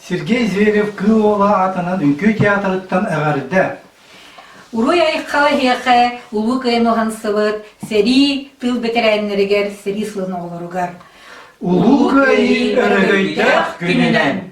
Сергей Зверев-Кыыл Уола аатынан Үҥкүү театрыттан эҕэрдэ! Уруй айхал эһиэхэ Улуу Кыайын уһансыбыт сэрии тыыл бэтэрээннэригэр, сэрии сылын оҕолоругар! Улуу Кыайыы өрөгөйдөөх күнүнэн!